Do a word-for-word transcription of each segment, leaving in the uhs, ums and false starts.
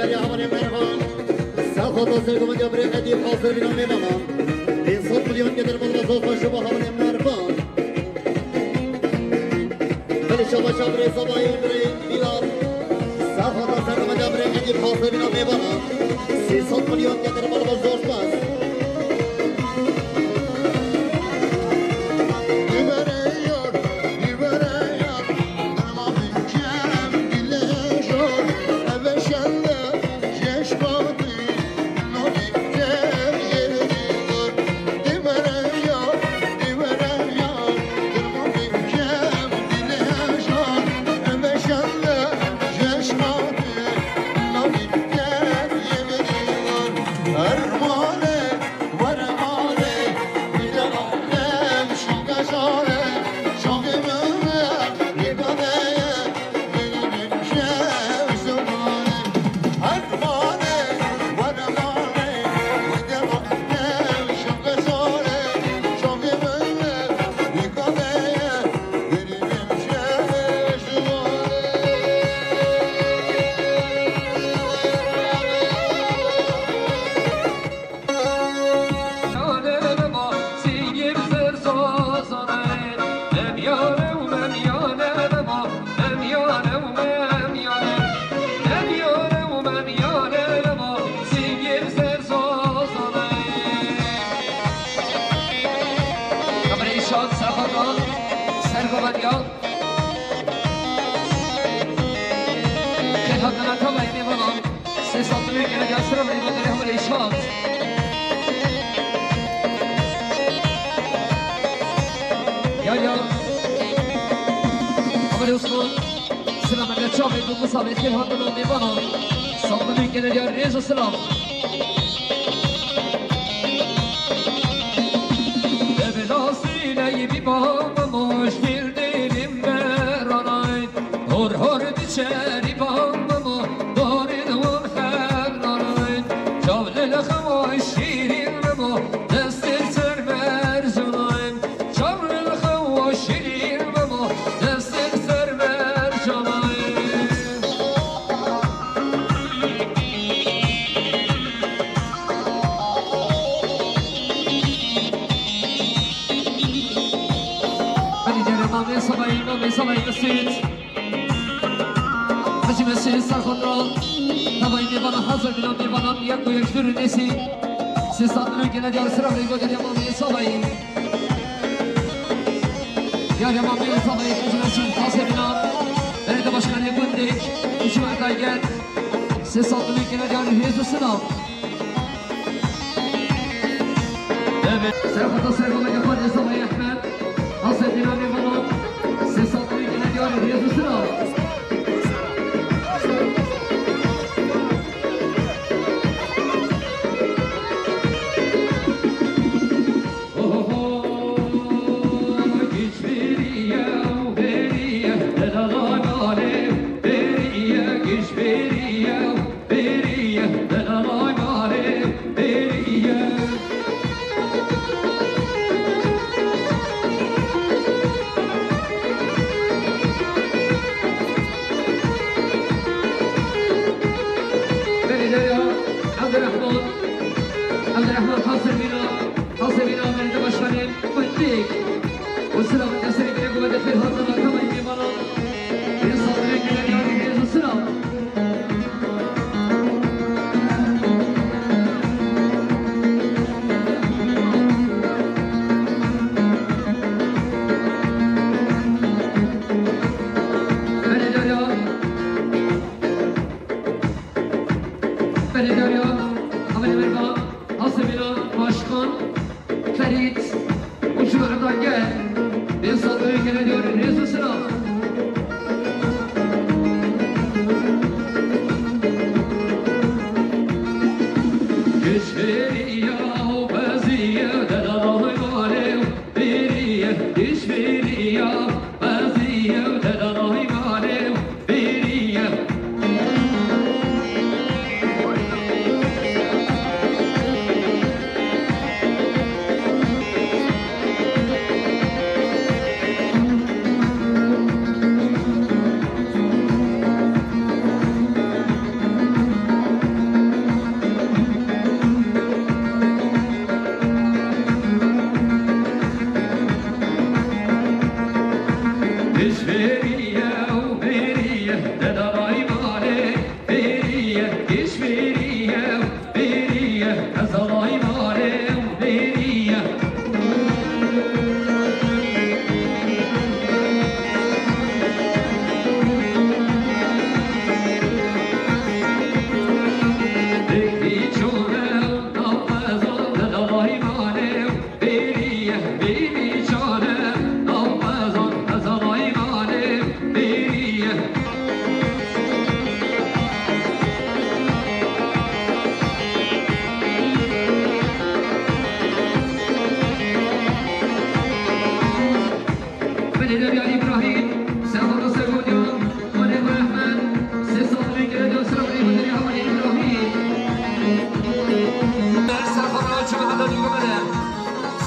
Hevalê Mervan, Sexota Sergometya Birê Edîb hazir bîna mêvanan. Pênc sed milyon getir malbazor xweş û ba hevalê Mervan. Belê şabaşa birê Zebayî birê Bilal. Sexota Sergometya Birê Edîb hazir bîna mêvanan. Sê sed milyon getir malbazor spas. Kamerayê şad, Serhat, Sergometya. Gel hakkına kalayı ne bana. Ses altı büyük gene gel sıra beni bana ne hamle işat. Ya ya. Ama Osman. Selamet çavê du misabê kir hatina mêvana. Sağ olun gene ya rêz û selam. Evlasîne bî bamim hoş girdinim beranay. Hor hor diçerî bamim o, dorî wan hevnanay. Çav li xewa şîrîn bim o, destê ser mercanay. Çav li xewa şîrîn bim o, destê ser mercanay. Hadi gel, Mamê Sabayî, Mamê Sabayî Mesûd. Hacî Mesûd Serxotra. Tavayî mêvana hazir bîna, mêvanan yek û yek jûr û nêsî. Sê sed milyon gene diyar sira rêgo derya Mamê Sabayî. Diyar ya Mamê Sabayî, Hacî Mesûd hazir bîna. Belediye Başkanı Gundek, Hüsnü Ataygel. Sê sed milyon gene diyar rêz û selam. Serxeta Sergometya Xwedê Sabayî Ehmed, Hasan Dînamê Mano, sê sed milyon gene diyarê rêz û sira. Oho, giç bêriye û bêriye, delalay malê bêriye, giç bêriye û bêriye, delalay malê bêriye. Belediye Abdurrahman, Abdurrahman hazır bina, hazır bina belediye başkanı Fındık. Û silav û kesê girê ku vedixê hatina kamay mêvanan. Ê sadirê geleriya digirêz û silav. Belediya, belediya, Amelê Merva, Hasebîna, Başkan, Ferît û Cumhurda gel. Bê sadirê gene diyarê rêz û silav. Kişveriya û beziye delalay malê û bêriye. Kişveriya beziye delalay malê û bêriye.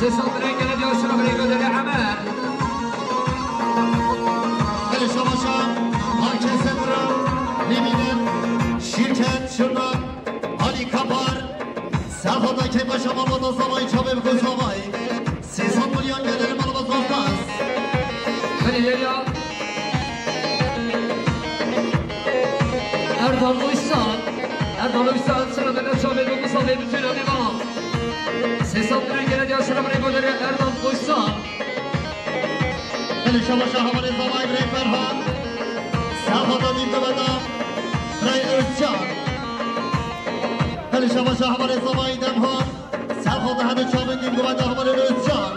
Saldırı gene diyor sıra buraya gönderiyor Ömer. Hele şabaşa, Markese Bira, Nemine, Şirket, Şırnak, Ali Kapar, Serhat'a Keypaşa, Malvata Zavay, Çabê Biko Zavay, Sêsan Milyon gelelim Malvata Zoftas. Hele geliyor. Erdal Uysal, Erdal Uysal, sıra bende Çabê Biko Zavay, bütün abi bana. Sêsan Milyon gene diyor sıra buraya gönderiyor Erdal Uysal. Hele şabaşa havarê zavayê birayê Ferhat. Serhat'a dîm guveda birayê Özcan. Hele şabaşa havarê zavayê Demhan. Serhat'a hede çavên dîm guveda havarê Özcan.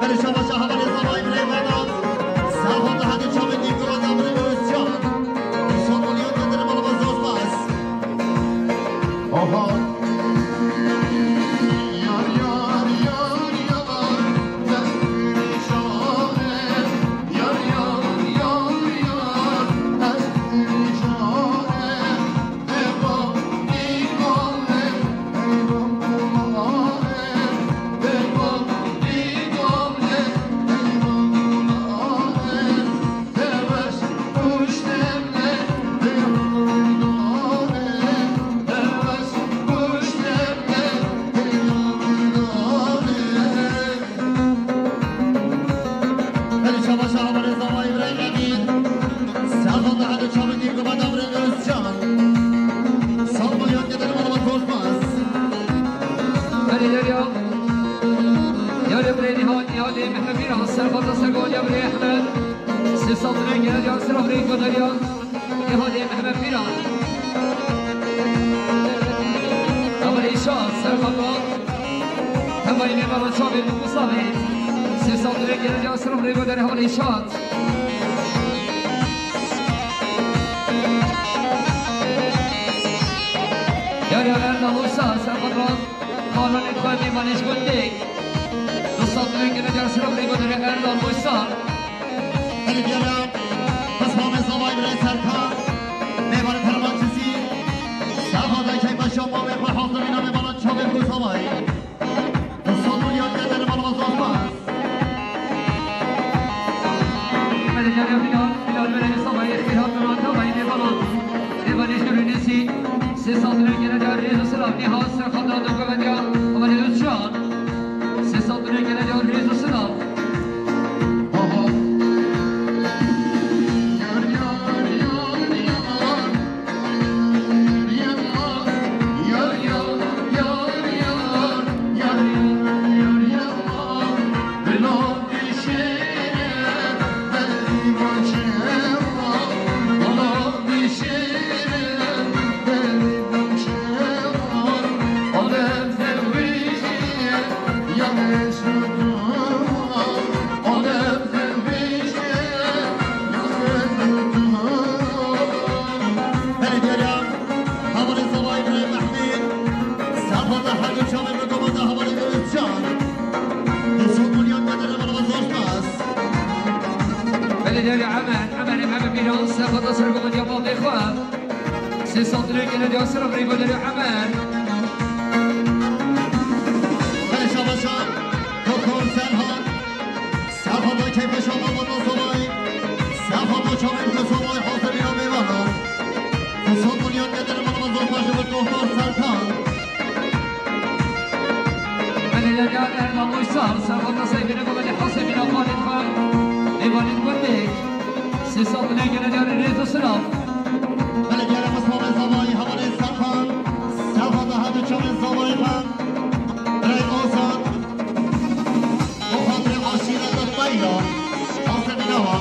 Hele şabaşa havarê zavayê birayê Vedat. Serhat'a hede çavên dîm guveda birayê Özcan. Son milyon getirim alaba zor bas. Oho. Hele şabaşa havarê zavayê birayê Emîn. Serhat hede çavên dîm guveda birayê Özcan. Sağ ol, yan getirim alaba korkmaz. Hele gel ya. Yarê birê Nihal, Nihalê Mehmet Mîran, Serhat'a Sergo, ya birê Ehmed. Sê saldırı gene diyor sıra buraya gönderiyor. Nihalê Mehmet Mîran. Ama Reşat, Serhat'a. Hemayî mêvana çavê Musa Bey. Sê saldırı gene diyor sıra buraya gönderiyor. Ama Reşat. Yarê Erdal Uysal, Serhat'a. Xananê xwe mêvanê ji gundê. Du sed milyon gene diyor sıra buraya gönderiyor Erdal Uysal. Hele gele, Xizmamê Zavay birê Serkan. Mêvanê Termancisi. Serhat'a Keypaşa, mamê xwe hazirîna mêvana çavê ku Zavay. Du sed milyon gene diyor alaba zor bas. Hele gele Bilal, Bilal birê Zavay, Bilal Bilal Zavay, mêvana. Mêvanê jûrî Nesî. Sê saldırı gene diyor rêz û silav. Nihal Serhat'a doguvediya. Ama ne Özcan. Sê saldırı gene diyor rêz û silav. Hele gele, havarê zavayê birê Mehmet. Serhat'a hede çavê ku Zavay, havarê Özcan. Du sed milyon gene diyor alaba zor bas. Hele gele Ömer, Ömer, Ömer Mîran, Serhat'a Sergo, ya mamê xwe. Sê saldırı gene diyor sıra buraya gönderiyor Ömer. Hele şabaşa, Doktor Serhat. Serhat'a Keypaşa, Malvata Zavay. Serhat'a çavên ku Zavay hazirîna mêvana. Du sed milyon gene diyor alaba zor bas ji bo Doktor Serkan. Hele gele Erdal Uysal, Serhat'a Seyfine Gomeli, Hasebîna Valî xwe. Mêvanê gundê. Sê saldırı gene diyor rêz û silav. Hele gele Xizmamê Zavayê, havarê Serkan. Serhat'a hede çavên Zavayê xwe. Birayê Ozan. Bo xatirê aşîreta Tayra. Hazirîna wa.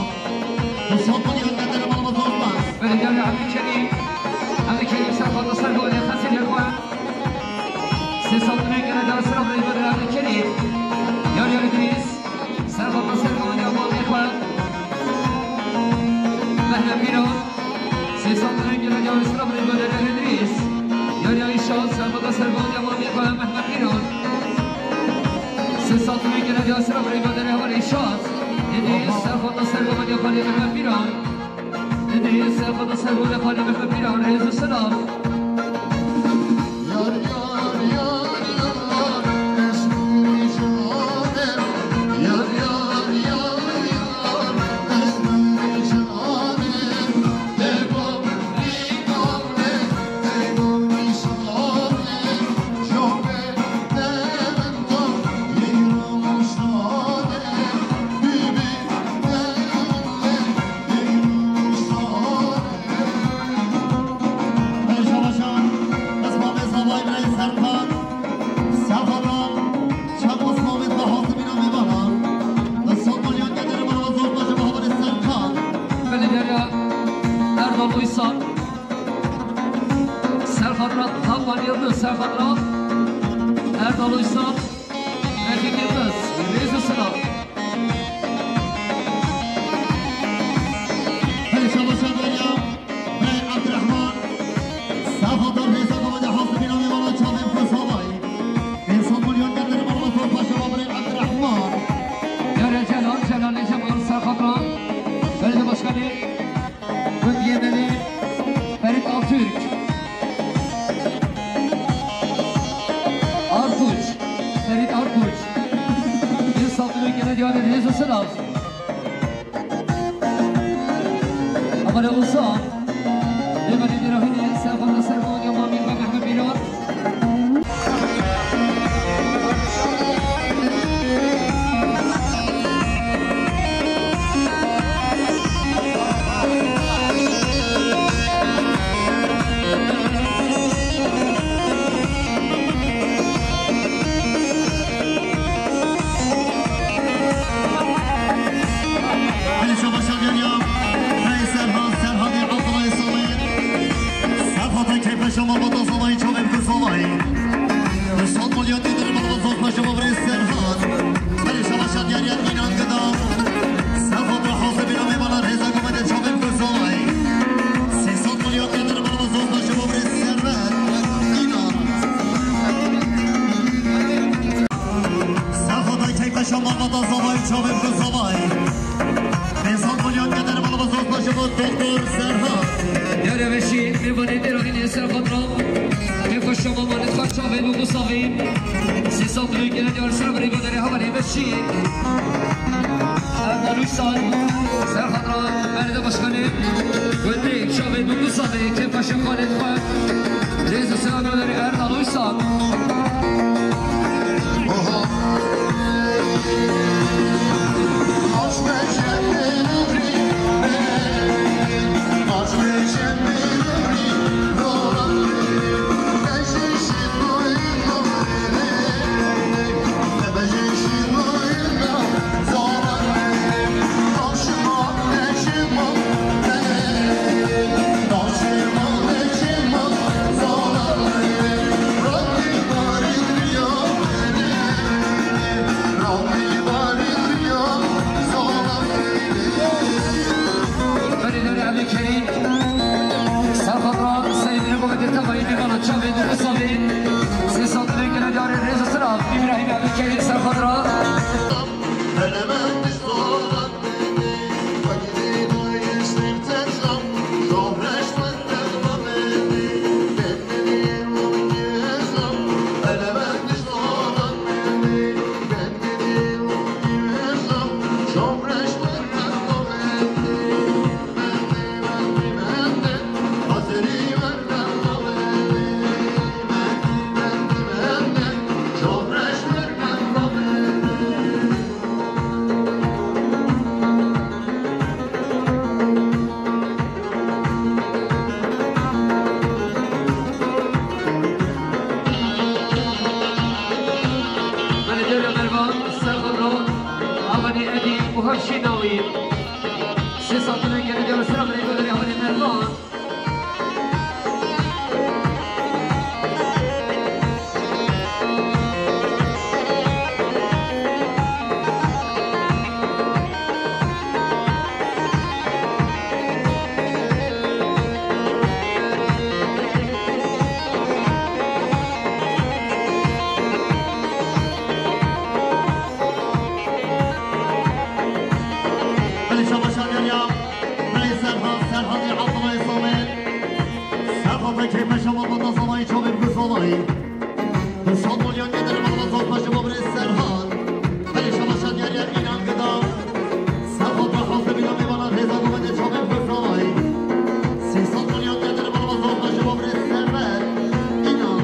Du sed milyon gene diyor alaba zor bas. Hele gele Abdülkerim. Abdülkerim Serhat'a Sergo, Hasebîna xwe. Sê saldırı gene diyor sıra buraya gönderiyor Abdülkerim. Yar yar İdris. Serhat'a Sergo, ya mamê xwe. Mehmet Mîran. Sê saldırı gene diyor sıra buraya gönderiyor İdris. Yar yar Reşat, Serhat'a Sergo, ya mamê xwe Mehmet Mîran. Sê saldırı gene diyor sıra buraya gönderiyor Reşat. İdris, Serhat'a Sergo, ya mamê Mehmet Mîran. Îdrîs, Xwedê ser rû lê xalê min xwe pîra rêz û silav. Yar, yar, yar, yar, ez Hakan Yıldız, Serhat Rahat, Erdal Uysal, Necip Yıldız, Reis Sınav. Hadi şabaş Derya, Bey Abdurrahman, Safa Darbe, Safa Darbe, Hasbi Nami, Bana Çavim, Kosovay. Insan milyon gelir, Bana Kosovay, Paşa, Bey Abdurrahman. Yöre Celal, Celal, Cemal, Serhat Rahat, Belediye Başkanı. Gund Yemeni, Ferit Altürk. Arkuç, Ferit Arkuç. Yusuf Ülkene Diyanet Reis Sınav. Amane Usa. Levani Dirahini, Serkan Serkan, Yaman Mirva Mehmet Miran. Hadi şabaşa gel ya. Hey Serhan, Serhan ya Abdullah Salih. Serhat'ın keyfe şama bata Salih, çok hep Salih. Sat milyon nedir bana zor paşama bre Serhat. Hadi şabaşa gel ya inan gıda. Serhat ve Hasbi Nami bana reza kumede çok hep Salih. Sat milyon nedir bana zor paşama bre Serhat. İnan. Safa da keyfe şama da zavay çavim bu zavay. Insan milyon gelir bana bazı taşı bu doktor Serhat. Yare ve şiir mi bani derahine Serhat Ram. Keyfe şama mani txar çavim bu zavay. Siz sabri gelen yar sabri bu dere havale ve şiir. Erdoğan Uysal, Serhat Ram, Belediye Başkanı, Gönlü, Şabe, Dokuz Sabe, Kefa Şefalet Xwe, Rêz û Selam Önder Erdal Uysal. Belediye Emekeri, Serhat Ra, Sayın Regovet Tavayı, Bibana Çavê, Duru Savê, Sê Sat Bey, Genel Yare Reza Sıra, İbrahim Emekeri, Serhat Ra. Belediye Mervan, Serhat Ro, Avani Edi, Buhar Şinawi. Sê Sat Bey, Genel Yare Sıra Bey, Avani Mervan. Belê şabaşa geriya, belê Serhan, Serhanê Abdullah Salih. Serhan ve keyfe şama bata Salih, çavê bi Salih. Sat milyon gelir bana zor paşama bre Serhan. Belê şabaşa geriya inan gıda. Serhan ve Hasbi Nami bana reza kumede çavê bi Salih. Sê Sat milyon gelir bana zor paşama bre Serhan. İnan.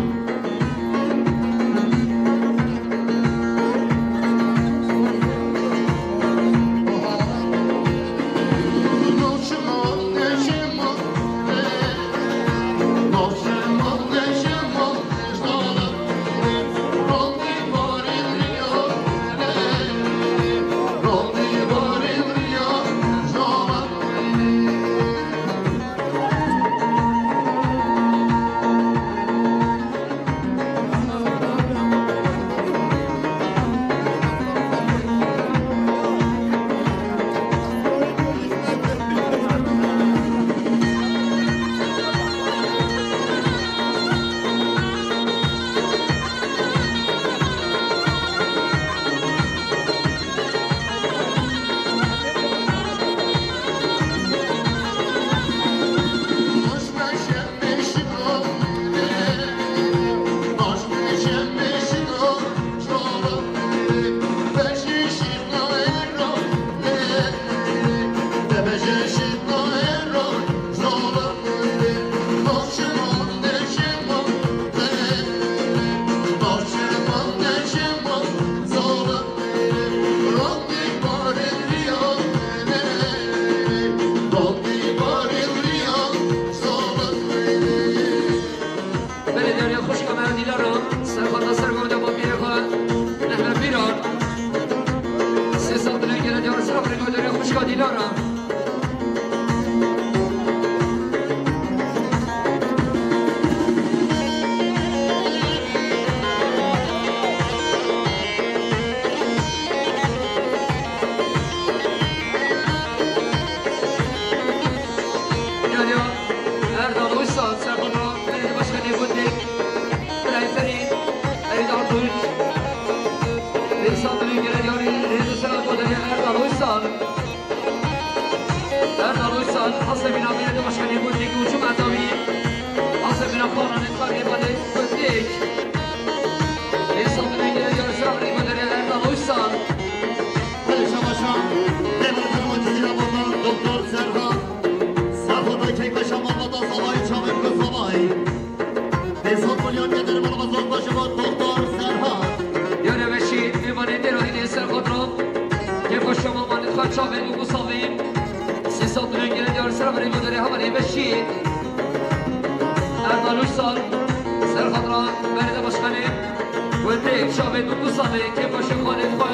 Çavê tu kusa vê, kêfa şêxanê xwe.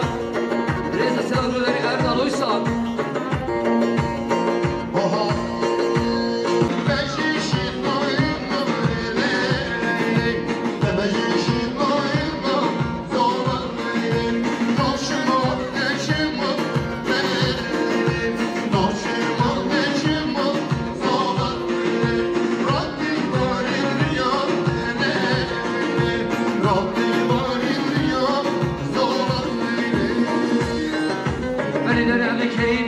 Rêz û silav li Erdal Uysal. Belê dere Evê Kerîm.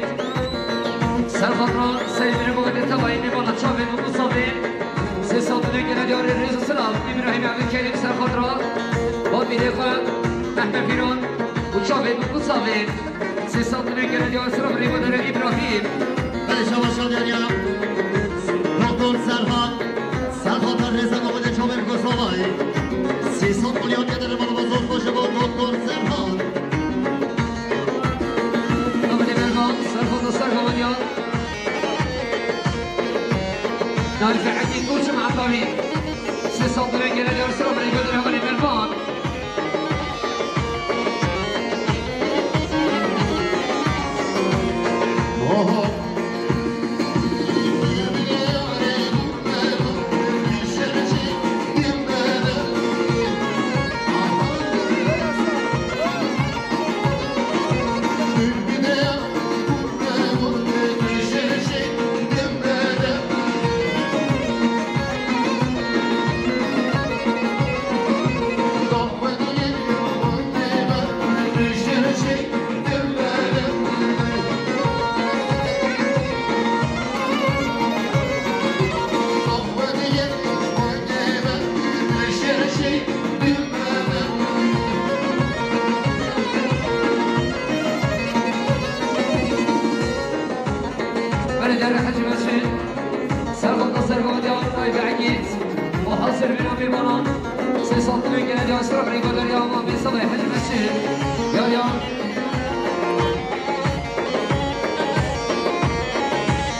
Serxatra Seyîdine Muhammedê tevayî mêvana çavê û savê. Sê sed milyon gele diyarê rêz û silav. Îbrahîm Evê Kerîm Serxatra. Babîrê xwe Mehmet Pîran û çavê û savê. Sê sed milyon gele diyar silav rêva dere Îbrahîm. Belê şabaş ya. Doktor Serhat. Serhat rêze babê de çavên ku savayî. Sê sed milyon gele dere bala zor xweş bo Doktor Serhat. Hevalê Mervan, Serxota Serxovaniya. Nayfê Ekî Koçim Etavî. Sê sed milyon gele diyar silav rêva dere hevalê Mervan. Belê dere Hecî Meşê, Serxota Serxota Diyar Nayfê Egîd, û hazir bîna mêvanan, sê sed milyon gele diyar silav rêva dere ya Mamê Salê Hecî Meşê, ya ya.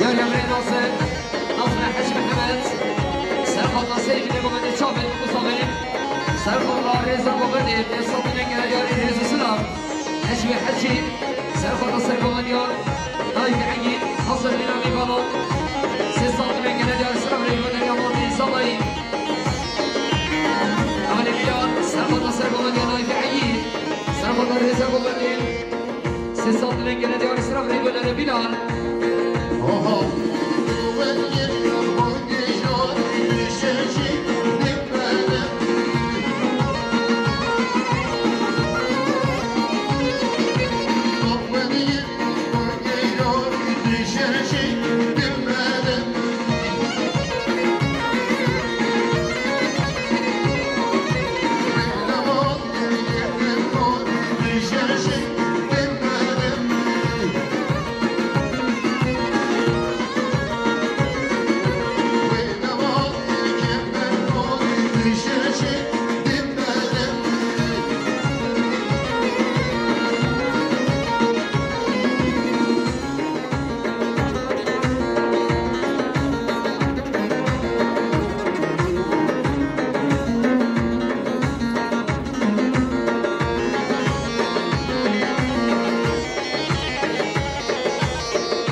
Ya ya birê Nasir, Nasir Hecî Mihemed, Serxota Seyîdine Muhammedê çavê û savê, Serxota rêza babê de, sê sed milyon gele diyarê rêz û silav. Hecî Hecî, Serxota Serxovaniya, Nayfê Egîd, hazir bîna mêvanan, sê sed milyon gele diyar silav rêva dere ya Mamê Salê. Hevalê Bîlal, Serxota Serxovaniya, Nayfê Egîd, Serxota rêza babê de, sê sed milyon gele diyar silav rêva dere Bîlal.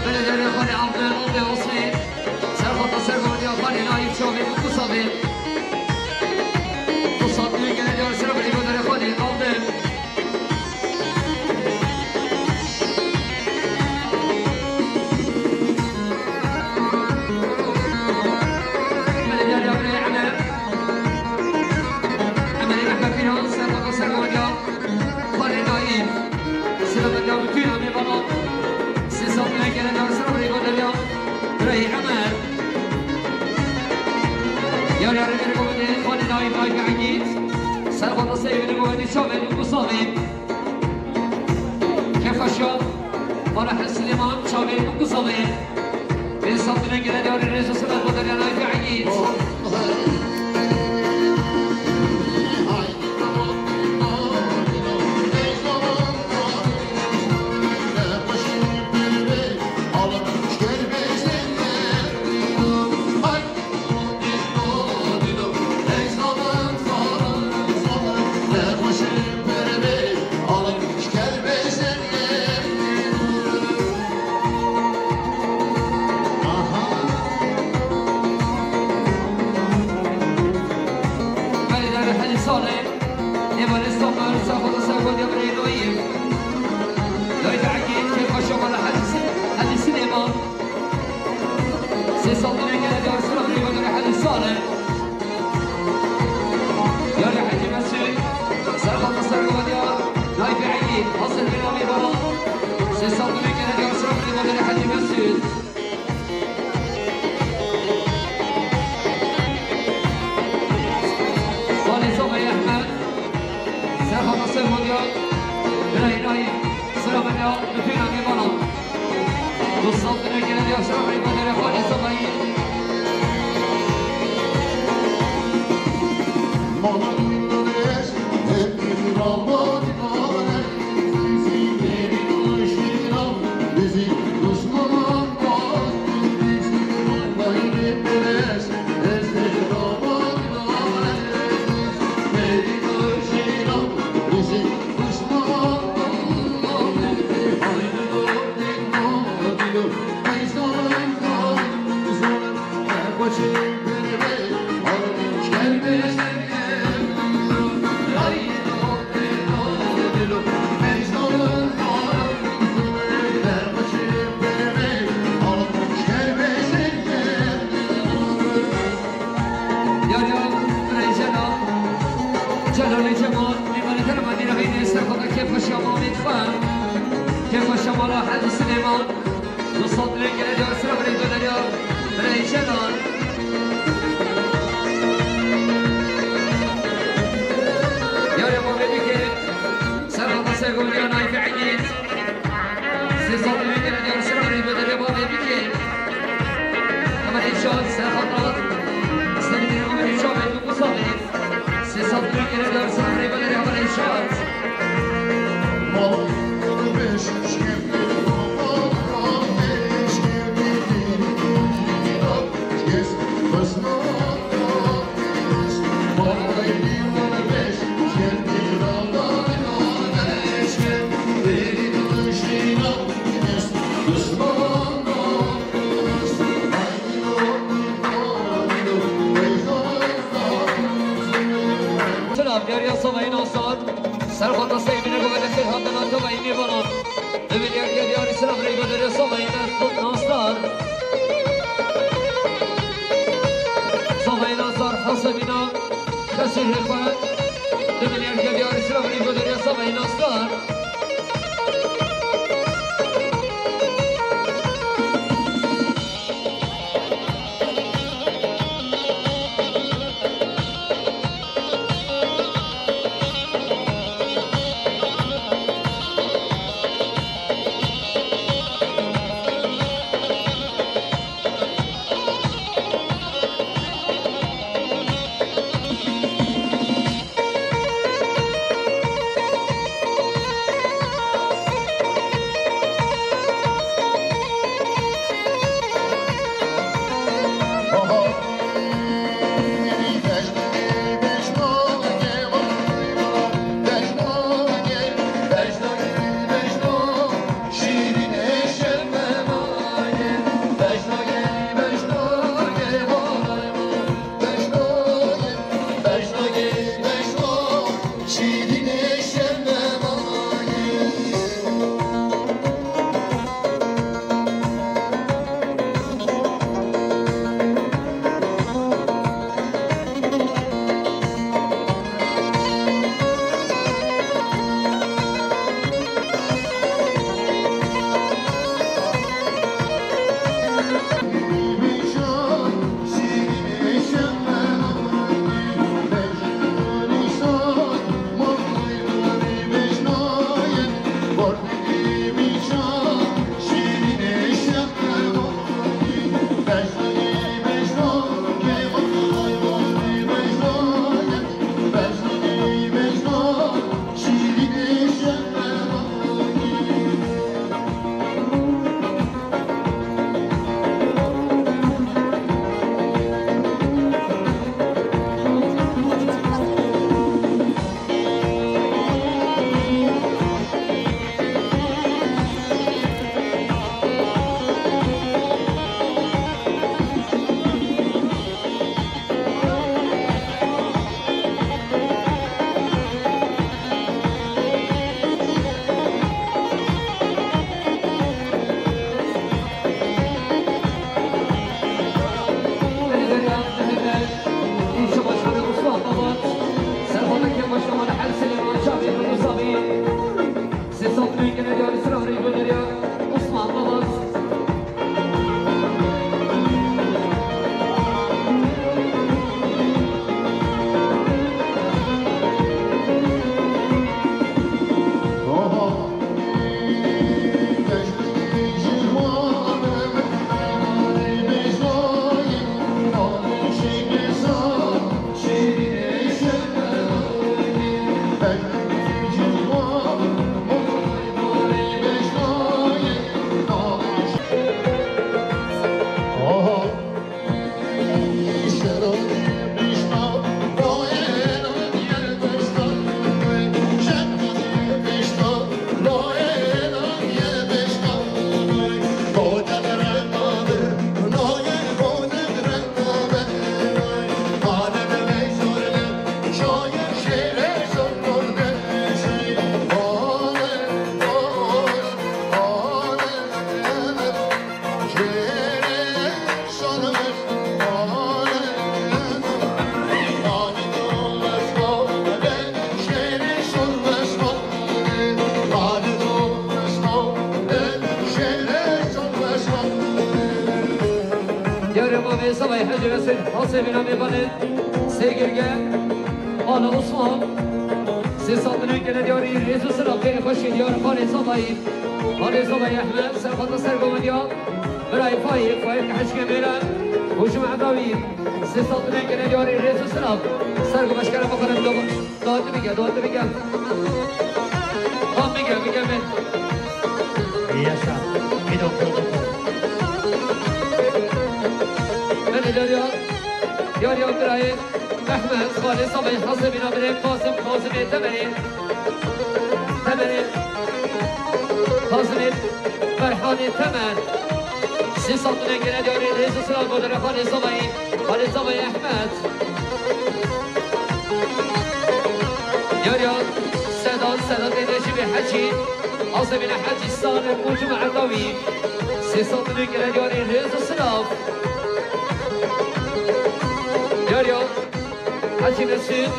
Belê dere xalê Avdê, Avdê Osmê. Serxota Serxovaniya xalê Naîf çavê û savê. Û savê gele diyar silav rêva dere xalê Avdê. Belê dere Emer. Emerê Mehmet Pîran, Serxota Serxovaniya. Xalê Naîf, silav ya bütün mêvanan, sê sed milyon gele diyar silav rêva dere ya birayê Emer. Ya ya rêva dere xalê Naîf, Naîfê Egîd, Serxota Seyîdine Muhammedê çavê û savê. Kêfa şa, Farah Silêman, çavê û savê. Sê sed milyon gele diyarê rêz û silav bo derya Naîfê Egîd. Salê, Êvanê Samer, Serxweda Serxwediya birayê Naîf. Naîf Egîd, Kêfxweşa Mala Hecî Sin-, Hecî Silêman. Sê sal dinê gele diyar sira birayê Hecî Salê. Yarê Hecî Mesûd, Serxweda Serxwediya Naîf Egîd, hazir bîna mêvanan. Sê sal dinê gele diyar sira birayê Hecî Mesûd. Salê Zobeyî Ehmed, Serxweda Serxwediya birayê Naîf, sira bîna, bi pêna mêvanan. Du sal dinê gele diyar sira birayê Xalê Zobeyî. Yar ya, Reycena, Celalê Cemal, mêvanê kerema dîna heyne, Serxweda Kêfxweşa Mamê Xan, Kêfxweşa Mala Hecî Silêman. Du sal dinê gele diyar sira birayê Bederiya, birayê Celal. Yarê ma vê bike, Serxweda Serxwediya Naîf Egîd. Sê sal dinê gele diyar sira birayê Bederiya, ma vê bike. Hemen inşaat, Serxweda. Seni dinle, hemen inşaat, Musa Bey. Sê sal dinê gele diyar sira birayê Bederiya, hemen inşaat. Selam, Derya Sovay'ın olsun. Serxweda Seymenê ku vedê xêr hatina Sovayî mêvanan. Du milyar gel yarî sira birayê Bederiya Sovayî Mesûd Nasdar. Sovayî Nasdar, Hesebîna, Xesûrê xwe. Du milyar gel yarî sira birayê Bederiya Sovayî Nasdar. Semîna mêvanê, sê girge, Ala Osman, sê sed milyon gele diyarî, rêz û silav, xêrê xweşî diyar, Xalê Zavayî, Xalê Zavayî Ehmed, serxwata sergovindiya, birayê Faîq, Faîq Heşkê Mêre, û ji me edawî, sê sed milyon gele diyarî, rêz û silav, sergo meşkere bixwere, dawet bike, dawet bike. Tam bike, bike min. Yaşa. Bir doktor doktor. Belê, dariya, dariya birayê Mehmet, Xalê Samê, Hesebîna birê Kasim, Kasimê Temerê, Temerê, Kasimê Ferhanê Temer. Sê sed milyon gele diyarî, rêz û silav, Xalê Samê, Xalê Samê Ehmed. Yariya Sedat, Sedatê Necîbê Hecî, Azemîne Hecî Salim û Cuma Erdawî. Sê sed milyon gele diyarî, rêz û silav. Yariya Hecî Mesûd,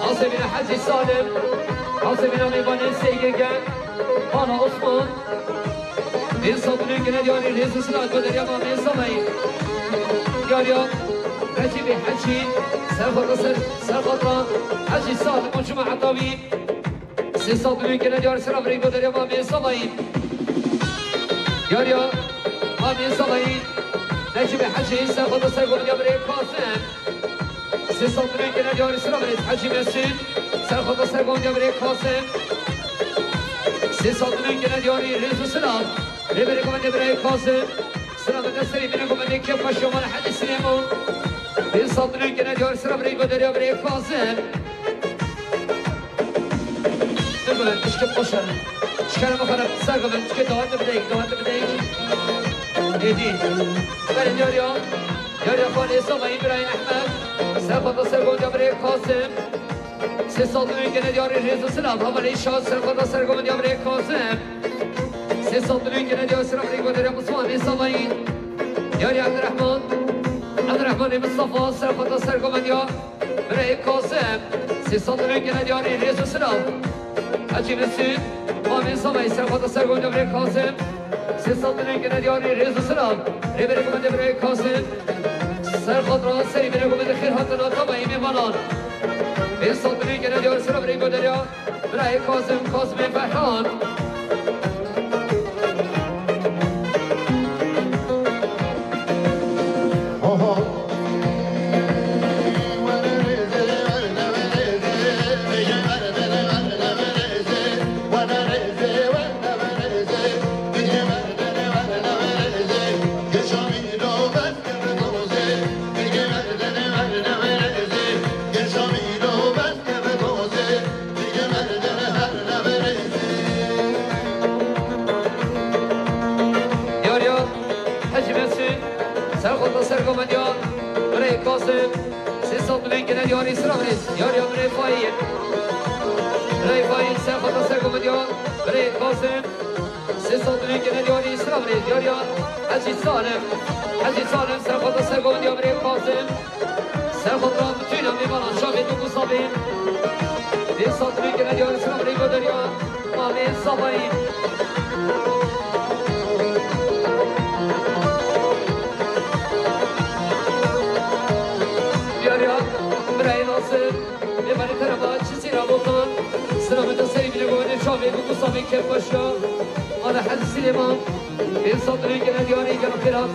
Azemîne Hecî Salim, Azemîne mêvanê sê girge, Ana Osman. Pênc sed milyon gele diyarî, rêz û silav, goderiya Mamê Zavayî. Diyariya Recîbê Hecî, serxwata ser, serxwata Hecî Salim û Cuma Etawî. Sê sed milyon gele diyarî, sira birê, goderiya Mamê Zavayî. Diyariya Mamê Zavayî, Recîbê Hecî, serxwata sergovindiya birê Kazim. Sê sed milyon gele diyarî, sira birê Hecî Mesûd, serxwata sergovindiya birê Kasim. Sê sed milyon gele diyarî, rêz û silav. Rêberê govendê birê Kasim. Sira bide serê bine govendê kêf xweş Şomal Hecî Silêman. Pênc sed milyon gele diyarî, sira birê, goderiya birê Kasim. Dur govend, tişkê xweş e. Şikere bixwere, ser govend, tişkê dawete bideyik, dawete bideyik. Êdî. Berê diyariya. Yariya Xalê Zavayî birayê Ehmed. Serxwata sergovindiya birê Kasim. Sê sed milyon gele diyarî, rêz û silav. Hevalê Şad, serxwata sergovindiya birê Kasim. Sê sed milyon gele diyarî, sira birê, goderiya Miswanê Zavayî. Yariya Ebdirehman. Ebdirehmanê Mistefa, serxwata sergovindiya birê Kasim. Sê sed milyon gele diyarî, rêz û silav. Hecî Mesûd, Mamê Zavayî, serxwata sergovindiya birê Kasim. Sê sed milyon gele diyarî, rêz û silav. Rêberê govendê birê Kasim. Serxwata serê birê govendê, xêr hatina tavayî mêvanan. Pênc sed milyon gele diyarî, sira birê, goderiya birayê Kasim, Kasimê Ferhan. Yariya Hecî Mesûd, serxwata sergovindiya birê Kasim. Sê sed milyon gele diyarî, sira birê. Yariya birê Faîq. Birê Faîq, serxwata sergovindiya birê Kasim. Sê sed milyon gele diyarî, sira birê. Yariya Hecî Salim. Hecî Salim, serxwata sergovindiya birê Kasim. Serxwata mitûna mêvanan, şavê du Musabê. Pênc sed milyon gele diyarî, sira birê, goderiya Mamê Zavayî. Diyariya birayê Nasir. Mêvanê te re ma çi sîra botan. Sira min de serî bîne govendê çavê, bi Musabê kêf xweş ya. Ala Hecî Silêman. Pênc sed milyon gele diyarî, gelo xêr hat.